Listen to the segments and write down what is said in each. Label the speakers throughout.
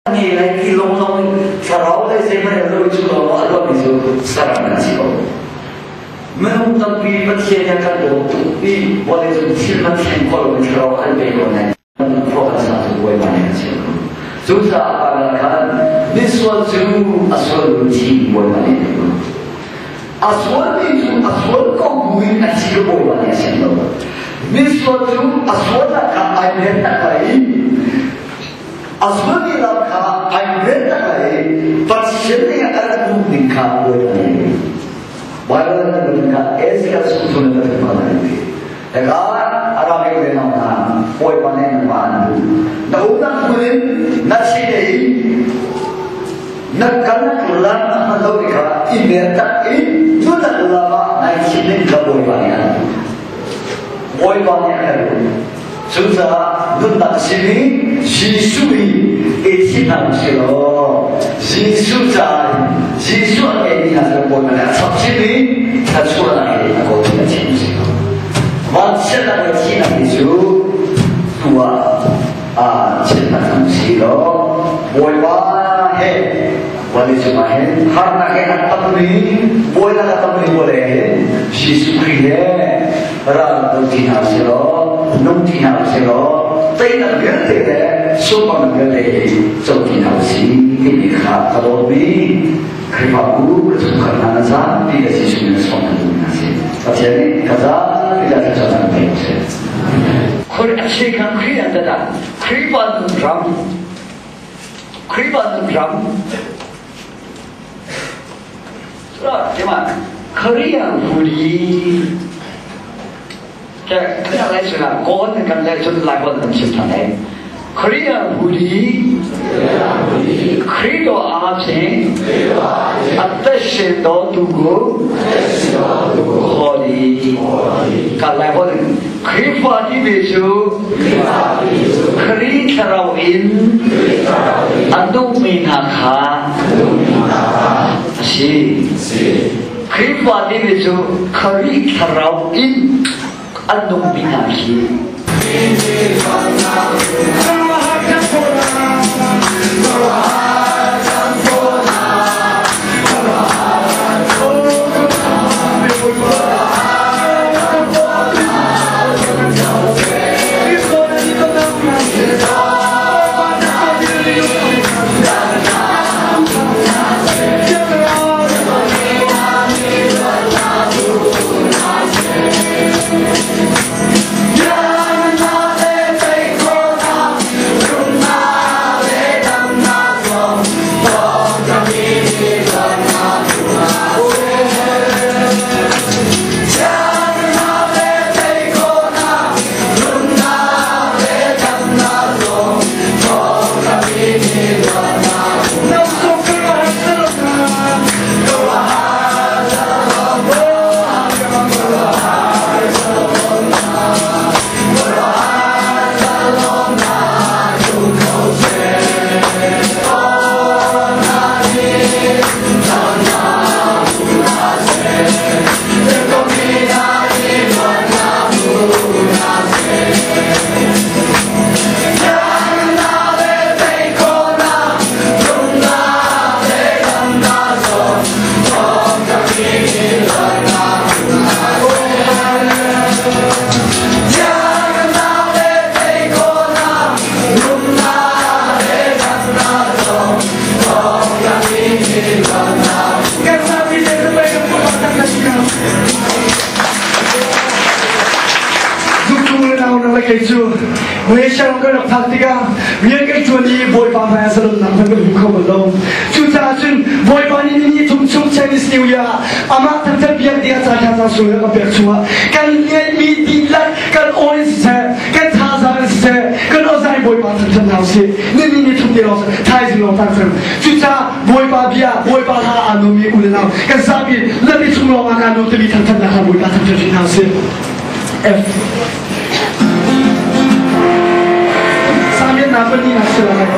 Speaker 1: Ngei lai ti lawnglawng in thlarau le zeihmanh lo cu lawng a ruahmi cu saram an si ko. Minung tampi Pathian nih a kan dawt tuk i vawleicung thil man thleng khawh lomi thlarau an pe ko nain khua kan sak cu Bawipa nih a chim ko. Cucaah Bible ah khan misual cu a sual lu thi Bawipa nih a ti. A sualmi cu a sual ko buin a thi ka Bawipa nih a chim lo. Misual cu a sualnak kha ai mer tak lai i a zulmi lam kha ai mer tak lai i Pathian nih a rak duh ning kha Bawipa nih Bible an duh ning kha Ezekiel chung thun in a thun an ti. Hika a rak i ve hna Bawipa nih na pa an duh. Na umnak hmun in na si i na kalnak lam a hman lo kha i mer tak i nunnak lam ah nai thim ning kha Bawipa nih an duh. Bawipa nih a kan duh. Cucaah nunnak simi Jesuh hi i thit hna usih law Jesuh caah Jesuh a ngeimi hna cu Bawipa nih a chap chin i thluachuahnak he a kawl a chim usih law vanchiatnak le thihnak hi cu tu ah chiatnak hna usih law Bawipa he vawlei cungah hin harnak he a tammi buainak a tammi vawlei hin Jesuh Khrih he ral do ti hna usih law nung ti hna usih law teinak vialte le sunparnak vialte hi co ti hna usih timi kha ka dawtmi Khrihfabu ka chungkhar hna na zapi le Jesuh nih sawm kan duh hna si. Pathian nih ka zapi le thluachuah kan pe seh. Khur a chekhan Khrih an tat ah Khrihfa nun ram Khrihfa nun ram Korea huri kan lai suna kawn kan lai cun lai bon kan chim than ai Korea huri Khristo a phin အသက်ရှင်တော်သူကိုခေါ်သည်ကလိုက်ဟောခရိဖာတိဘေစုခရိထရောအင်အတုမိနာခာအရှိခရိဖာတိဘေစုခရိထရောအင်အတုမိနာခီ
Speaker 2: Kei cu Malaysia ram kan rak phak tikah rian kan ṭuan i Bawipa hmai ah zalonnak hmanh kan hmu kho bal lo. Cucaah cun Bawipa nih ni thum chung Chinese New Year ah amah thangṭhat biak dingah caan ṭha caan sunglawi a kan pek chungah kan ngeihmi dihlak kan aw in siseh, kan thazaang in siseh, kan awzai Bawipa thangṭhat hna usih. Ni ni ni thum te lawng thaizing lawng tang cang. Cucaah Bawipa bia, Bawipa hla aa nuammi u le nau kan zapi lami chung lawng ah naa nuam timi thangṭhatnak kha Bawipa thangṭhat rih hna usih. F. Samian na pali na sila lai.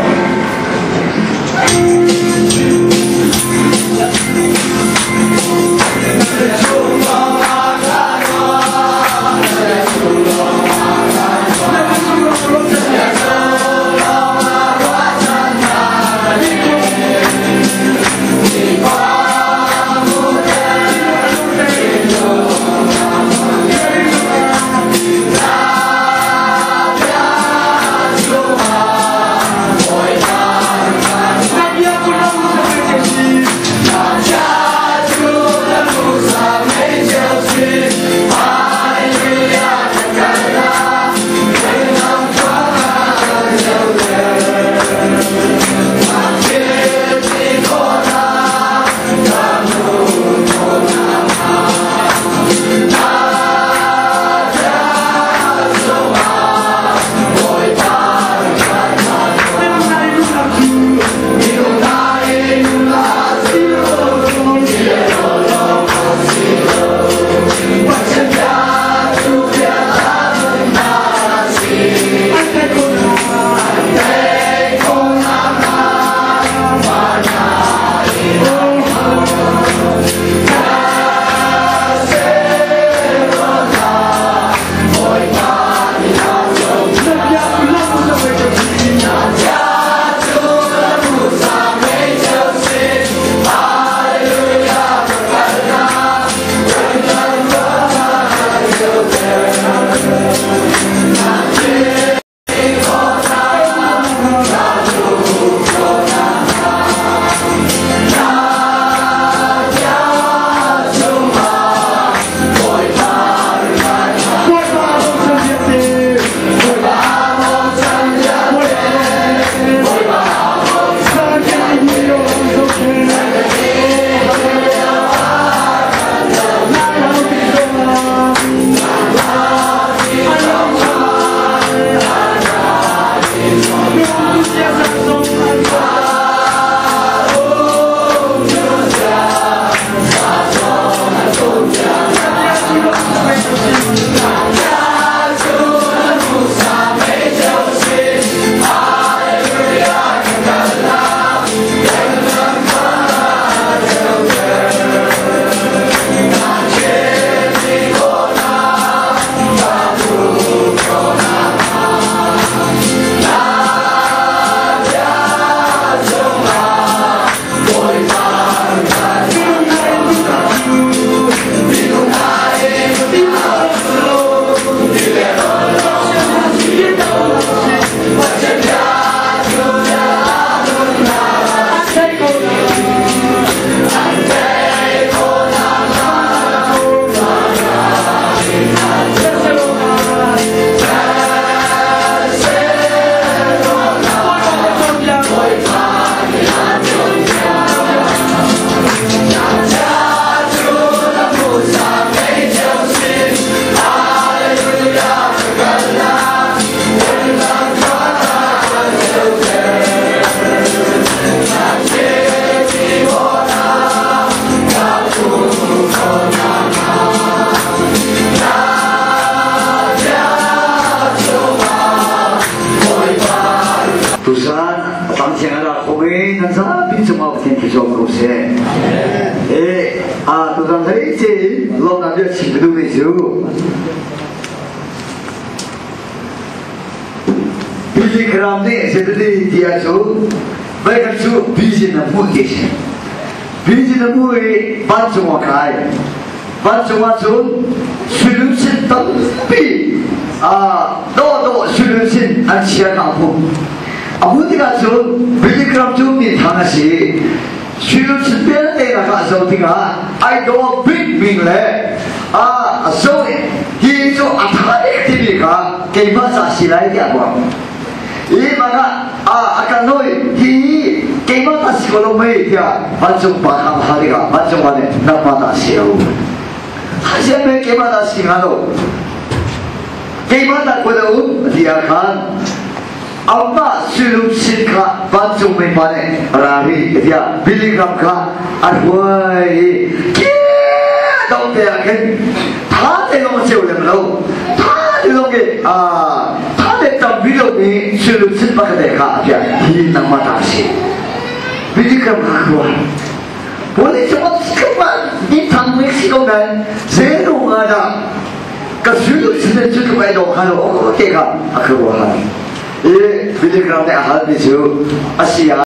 Speaker 1: Ra kho i nan zapi cungah Pathian thluachuah ko seh. E a tuzan hlei ce in lawmnak bia chim ka duhmi cu Billy Graham nih Zebedee ti ahcun voikhat cu vision a hmuh ti a si. Vision a hmuh i vancung a kai. Vancung ah cun sui tampi dawhdawh sui an chia kha a hmuh. A hmuh tikah cun Billy Graham cu mi thang a si. Sui vialte lakah a zoh tikah ai dawh bikmi le a zoh hi cu a tha bik timi kha keimah ca si lai tiah a ruah. I mah ah a kan noi hi keimah ta si ko lo mei tiah vancung pa kha a hal tikah vancung pa nih nangmah ta si lo. Hasian mei keimah ta si hnga lo. Keimah ta ko lo ti ah khan amah sulum sin kha vancung mi pa nih rari tiah Billy Graham kha a hruai i dong te ah khin tha te lawng a ceu lem lo tha te lawng i tha te tam bi lo mi sulum sin pakhat te kha a piah hi nangmah ta si Billy Graham kha hruai Police cuma di thang Mexico nan zero nga dah ka sulum sin cu tluk ai dong kha lo te kha a khuaruahhar i Billy Graham nih a halmi cu a si ah.